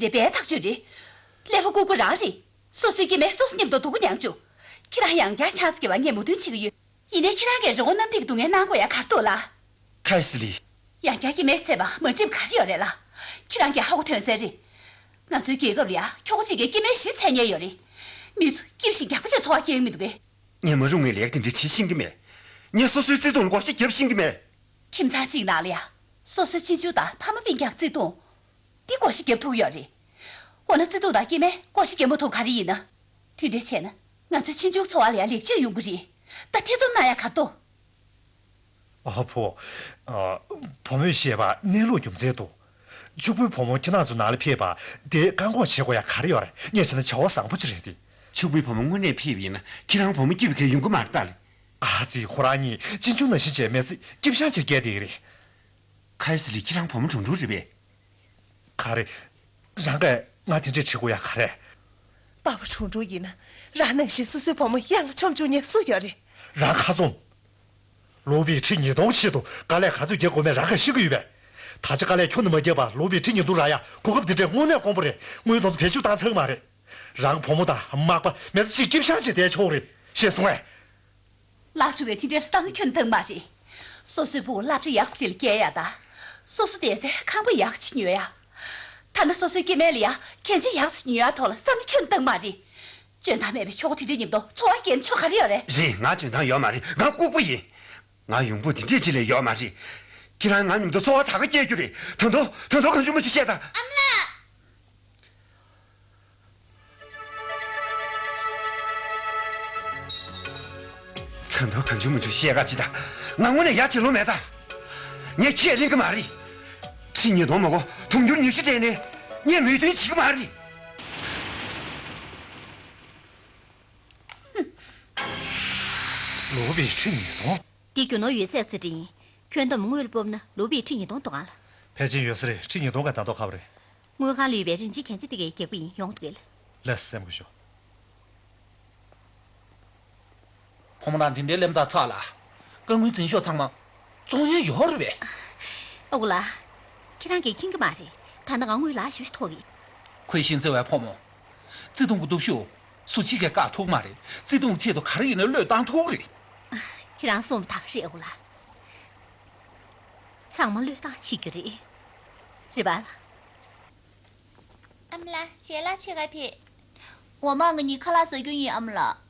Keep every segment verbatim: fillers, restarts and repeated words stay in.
རེད་པས་ཐག་ཆོད་རེད། ཀླད་པ་ལྐུགས་པ་རང་རེད། སོ་སོའི་སྐྱེ་དམན་སོ་སོ་མཉམ་དུ་སྡུག་པོ་མྱངས་བཅུག་ཁྱེད་རང་ཡང་བསྐྱར་ཆང་ས་སྐྱེ་བ་ངས་མོས་མཐུན་བྱེད་ཀྱི་ཡོད། ཡིན་ནའི་ཁྱེད་རང་གིས་རི་བོ་གནམ་ཐིག་སྡུག་བསྔལ་གནང་དགོས་ཡ་ག་རེ་འདུག་ལ། ཁ་ཡེ་སི་ལི། ཡང་བསྐྱར་སྐྱེ་དམན་ཚད་པ་མ་འགྲིག་པ་ག་རེ་ཡོད་རེད་ལ། ཁྱེད་རང་གིས་ཧ་གོ་ཐོན་གསལ་རེད། ང་ཚོའི་རྒྱལ་ཁབ་ལ་ཡ་ཁྱོ་ག་གཅིག་གིས་སྐྱེ་དམན་བཞི་འཚོལ་མཁན་ཡོད་རེད། མི་ཚོ་སྐྱིད་ཞིང་རྒྱགས་པ་བྱས་འཚོ་བ་སྐྱེལ་གྱི་མི་འདུག་གས། ངས་མ་རུང་བའི་ལས་ཀ་དེ་འདྲ་བྱེད་ཤེས་ཀྱི་མེད། ངས་སོ་སོའི་བརྩེ་དུང་ལ་བགོ་བཤའ་རྒྱབ་ཤེས་ཀྱི་མེད། ཁྱིམ་ཚང་གཅིག་ནང་ལ་ཡ། སོ་སོའི་གཅེན་གཅུང་དང་ཕ་མ་སྤུན་ཀྱག་བརྩེ་དུང་། འདི་བགོ་བཤའ་རྒྱབ་ཐུབ་ཀྱི་ཡོད་རེད། འོ་ན་བརྩེ་དུང་དང་སྐྱེ་དམན་བགོ་བཤའ་རྒྱབ་མ་ཐུབ་ག་རེ་ཡིན་ན། དེ་འདྲ་བྱས་ན་ང་ཚོའི་གཅེན་གཅུང་འཚོ་བ་ལ་ཡ་ལེགས་བཅོས་ཡོང་གི་རེད། ད་ཐེ་ཚོམ་གནང་ཡ་ག་རེ་འདུག་ཨ་ཕོ། ཨ། བུ་མོས་བཤད་པ་གནས་ལུགས་རྒྱུ་མཚན་འདུག་ཕྱུག་པོའི་བུ་མོ་ཁྱེད་རང་ཚོ་ནང་ལ་ཕེབས་པ་དེ་བཀག་འགོག་བྱེད་དགོས་ཡ་ག་རེ་ཡོད་རེད། ངས་བྱས་ན་བྱ་བ་བཟང་པོ་ཅིག་རེད་དེ། ཕྱུག་པོའི་བུ་མོ་དངོས་གནས་ཕེབས་པ་ཡིན་ན་ཁྱེད་རང་བུ་མོ་སྐྱིད་པོ་གང་ཡོང་གི་མ་རེད་ད་ལེ། ཨ་ཙི། ཁོ་རང་གཉིས་གཅེན་གཅུང་ནང་བཞིན་བྱས་མེད་ཚེ་སྐྱིད་པོ་ཅང་ཅིག་སྐྱེས་བསྡད་ཀྱི་རེད། ཁ་ཡེ་སི་ལི། ཁྱེད་རང་བུ་མོ་གྲུང་གྲུང་རེད་པས། ག་རེ། རང་གིས་ང་དེ་འདྲས་དྲི་དགོས་ཡ་ག་རེ། པ་ཕ་གྲུང་གྲུང་ཡིན་ན་རང་ནང་བཞིན་སོ་སོའི་བུ་མོ་གཡང་ལ་མཆོང་བཅུག་མཁན་སུ་ཡོད་རེད། རང་ཁ་རྩོམ། ལོ་པིའི་ཁྲི་ཉིས་སྟོང་ཆེད་དུ་དཀའ་ལས་ག་ཚོད་རྒྱག་དགོས་མེད་རང་གིས་ཤེས་ཀྱི་ཡོད་པས། ད་ཆ་དཀའ་ལས་ཁྱོན་ནས་མ་བརྒྱབ་པར་ལོ་པིའི་ཁྲི་ཉིས་སྟོང་རག་ཡ་གོ་སྐབས་འདི་འདྲས་དངོས་གནས་དཀོན་པོ་རེད། དངུལ་དེ་ཚོ་བེད་སྤྱོད་བཏང་ཚར་གི་མ་རེད། རང་གི་བུ་མོ་དང་མག་པ་མེད་ཚེ་ཅིག་སྐྱིད་པོ་ཅང་ཅིག་བསྡད་ཆོག་རེད། ཤེས་སོང་ངས། ལགས་ཆུང་བས་དེ་འདྲའི་བསམ་བློ་ཁྱོན་བཏང་མ་རེད། སོ་སོའི་བུ་སློབ་གྲྭ་ཡག་ཅིག་ལ་སྐྱེལ་ཡ་དང་། སོ་སོ་བསྡད་སའི་ཁང་པ་ཡག་ཅིག་ཉོ་ཡ། ཐ་ན་སོ་སོའི་སྐྱེ་དམན་ལ་ཡ་གྱོན་ཆས་ཡག་ཅིག་ཉོ་ཡ་ཐོག་ལ་བསམ་བློ་ཁྱོན་བཏང་མ་རེད། འཇོན་ཐང་མེད་པའི་ཁྱོ་ག་དེ་འདྲའི་མཉམ་དུ་འཚོ་བ་སྐྱེལ་ན་ཆོ་ག་རེ་ཡོད་རེད། རེད། ང་འཇོན་ཐང་ཡོད་མ་རེད། ང་ལྐུགས་པ་ཡིན། ང་ཡོང་འབབ་དེ་འདྲས་ཅིག་ལས་ཡོད་མ་རེད། ཁྱེད་རང་ང་མཉམ་དུ་འཚོ་བ་ད་ག་སྐྱེལ་རྒྱུ་རེད། ད་དུང་ད་དུང་གང་བྱུང་མང་བྱུང་བཤད་དང་། ཨ་མ་ལགས། ད་དུང་གང་བྱུང་མང་བྱུང་བཤད་ག་ཅི་ད། ང་དངོས་གནས་ཡ་བྱེད་ལོང་མེད་ད། ངས་ཁས་ལེན་གི་མ་རེད། ཁྲི་ཉིས་སྟོང་མ་གོ་དུང་ཕྱུར་ཉི་ཤུ་སྤྲད་ནས་ངས་མོས་མཐུན་བྱེད་གི་མ་རེད། ལོ་པིའི་ཁྲི་ཉིས་སྟོང་། འདི་རྒྱུ་ནོར་ཡོད་ཚད་རྩིས་འབྲི་ཡིན། ཁྱོན་བསྡོམས་དངུལ་ལ་སྤོབས་ན་ལོ་པིའི་ཁྲི་ཉིས་སྟོང་འདུག་ག་ལ། ཕལ་ཆེར་ཡོད་ས་རེད། ཁྲི་ཉིས་སྟོང་ག་ད་མདོ་ཁ་བ་རེད། དངུལ་ཁང་ལ་ཡོད་པའི་རིན་ཆེན་རྒྱན་ཆ་འདི་གའི་རྒྱག་པ་ཡིན། ཡོང་འདུག་གས། ལགས་སེ། སེམས་ཁུར་ཞུ། ཕོ་མོ་རང་འདི་འདྲའི་གླེན་རྟགས་ཚ་ལ། རྐང་དངུལ་འཛིན་ཤོག་ཚང་མ་བཙོང་ཡས་ཡོད་རེད་པས། ཨ་ཁུ་ལགས། ཁྱེད་རང་གིས་མཁྱེན་གྱི་མ་རེད། ད་ནི་ང་དངུལ་ལག་ཞུ་ཞུ་ཐོག་གི། ཁོས་ཤིང་བརྩེ་བའི་ཕོ་མོ། བརྩེ་དུང་གི་སྟོབས་ཤུགས་སུ་གཅིག་གིས་བཀག་ཐུབ་མ་རེད། བརྩེ་དུང་ཆེད་དུ་ག་རེ་ཡིན་ན་བློས་བཏང་ཐུབ་རེད། ཁྱེད་རང་གསུངས་པ་ད་ག་རེད། ཨ་ཁུ་ལགས། ཚང་མ་བློས་བཏང་བྱེད་རྒྱུ་རེད། རེད་པ་ལགས། ཨ་མ་ལགས། ཞལ་ལག་མཆོད་ག་ཕེབས། འོ་མ། ང་གཉིས་ཁ་ལག་ཟ་རྒྱུ་ཡིན། ཨ་མ་ལགས།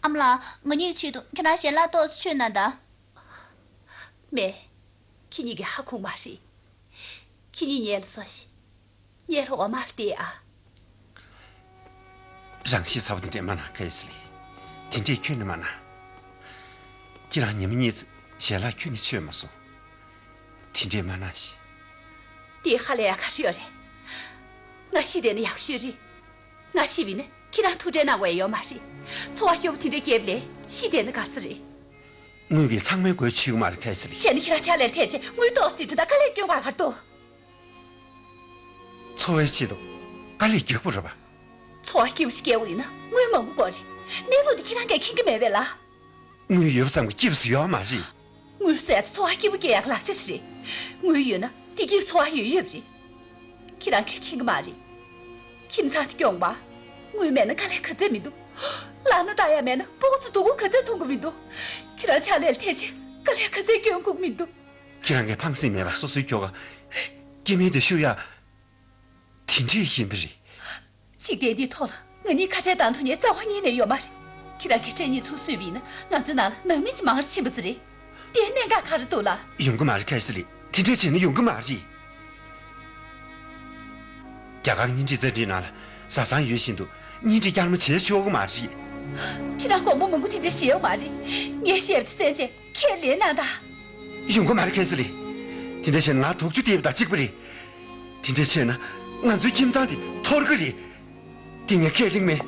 ཨ་མ་ལགས། ང་གཉིས་ཆེད་དུ་ཁྱེད་རང་ཞལ་ལག་ཏོག་ཙམ་མཆོད་གནང་དང་། མེད། ཁྱེད་གཉིས་ཀྱིས་ཧ་གོ་མ་རེད། ཁྱེད་གཉིས་ཉལ་ལ་སོང་ཞིག་ཉལ་ལ་འོ་མ་ལ་བལྟས་ཨ། རང་ཤི་ཚ་བོ་དེ་འདྲས་མ་གནང་། ཁ་ཡེ་སི་ལི། དེ་འདྲས་ཁྱོན་ནས་མ་གནང་། ཁྱེད་རང་ཉི་མ་གཉིས་ཙམ་ཞལ་ལག་ཁྱོན་ནས་མཆོད་མ་སོང་། དེ་འདྲས་མ་གནང་ཞིག་དེ་ཧ་ལས་ཡ་ག་རེ་ཡོད་རེད། ང་ཤི་བསྡད་ན་ཡག་ཤོས་རེད། ང་ཤི་བ་ཡིན་ན་ཁྱེད་རང་ཐུགས་ཁྲལ་གནང་དགོས་ཡ་ཡོད་མ་རེད། འཚོ་བ་སྐྱོ་བོ་དེ་འདྲས་སྐྱེལ་བ་ལས་ཤི་བསྡད་ན་དགའ་ས་རེད། དངུལ་གྱིས་ཚང་མའི་མགོ་ཆོད་ཀྱི་མ་རེད། ཁ་ཡེ་སི་ལི། བྱས་ན་ཁྱེད་རང་ཕྱག་ལས་ལ་ཐེ་ཆེ་དངུལ་ཏོག་ཙམ་དེ་དུས་ད་དཀའ་ལས་སྐྱོན་ག་གར་འདུག་འཚོ་བའི་ཆེད་དུ་དཀའ་ལས་རྒྱག་པོ་རེད་པ། འཚོ་བ་སྐྱིད་པོ་ཞིག་སྐྱེལ་དགོས་ཡིན་ན་དངུལ་མང་པོ་དགོས་རེད། གནས་ལུགས་འདི་ཁྱེད་རང་གིས་མཁྱེན་གྱི་མེད་པས་ལ། དངུལ་ཡོད་པ་ཙམ་གྱིས་སྐྱིད་པོ་ཞིག་ཡོད་མ་རེད། དངུལ་ཟེར་ཡ་དེ་འཚོ་བ་སྐྱིད་པོ་སྐྱེལ་ཡག་གི་ལག་ཆ་ཞིག་རེད། དངུལ་ཡོད་ན་བདེ་སྐྱིད་འཚོ་བ་ཡོད་ཡོད་རེད། ཁྱེད་རང་གིས་མཁྱེན་གྱི་མ་རེད། ཁྱིམ་ཚང་དེ་སྐྱོང་བ། དངུལ་མེད་ན་དཀའ་ལས་ག་ཚད་མི་འདུག་ལག་ན་བསྟར་ཡ་མེད་ན་སྤུ་གུ་ཚོ་སྡུག་པོ་ག་ཚད་མཐོང་གི་མི་འདུག་ཁྱེད་རང་ཕྱག་ལས་ལ་ཐེ་ཆེ་དཀའ་ལས་ག་ཚད་སྐྱོན་དགོས་མི་འདུག་ཁྱེད་རང་གིས་ཕངས་སེམས་མེད་པར་སོ་སོའི་ཁྱོ་ག་སྐྱེ་དམན་དེ་བཤུ་ཡ། དེ་འདྲས་ཡིན་པ་རེད། འཇིག་རྟེན་འདིའི་ཐོག་ལ་ང་གཉིས་ཁ་བྲལ་བཏང་ཐུབ་མཁན་རྩ་བ་ཉིད་ནས་ཡོད་མ་རེད། ཁྱེད་རང་གིས་སྐྲན་ནད་ཚུར་གསོས་པ་ཡིན་ན་ང་ཚོའི་ནང་ལ་ནང་མི་ཅིག་མང་རུ་ཕྱིན་པ་ཙམ་རེད། དེའི་གནད་འགག་ག་རེ་འདུག་ལ། ཡོང་གི་མ་རེད། ཁ་ཡེ་སི་ལི། དེ་འདྲས་བྱས་ན་ཡོང་གི་མ་རེད། རྒྱ་གར་གཉེན་སྒྲིག་རྩ་ཁྲིམས་ནང་ལ་བཟའ་ཚང་ཡོད་བཞིན་དུ་གཉེན་སྒྲིག་བསྐྱར་མ་བྱེད་ཆོག་གི་མ་རེད། ཁྱེད་རང་དགོངས་པ་མང་པོ་དེ་འདྲས་བཞེས་ཡོད་མ་རེད། ངས་བཤད་པ་དེ་གསན་བྱས་ཁས་ལེན་གནང་དང་། ཡོང་གི་མ་རེད། ཁ་ཡེ་སི་ལི། དེ་འདྲས་བྱས་ན་ང་དུག་ཆུ་བཏེགས་པ་དང་གཅིག་པ་རེད། དེ་འདྲས་བྱས་ན་ང་ཚོའི་ཁྱིམ་ཚང་དེ་འཐོར་གི་རེད། དེ་ངས་ཁས་ལེན་མེད།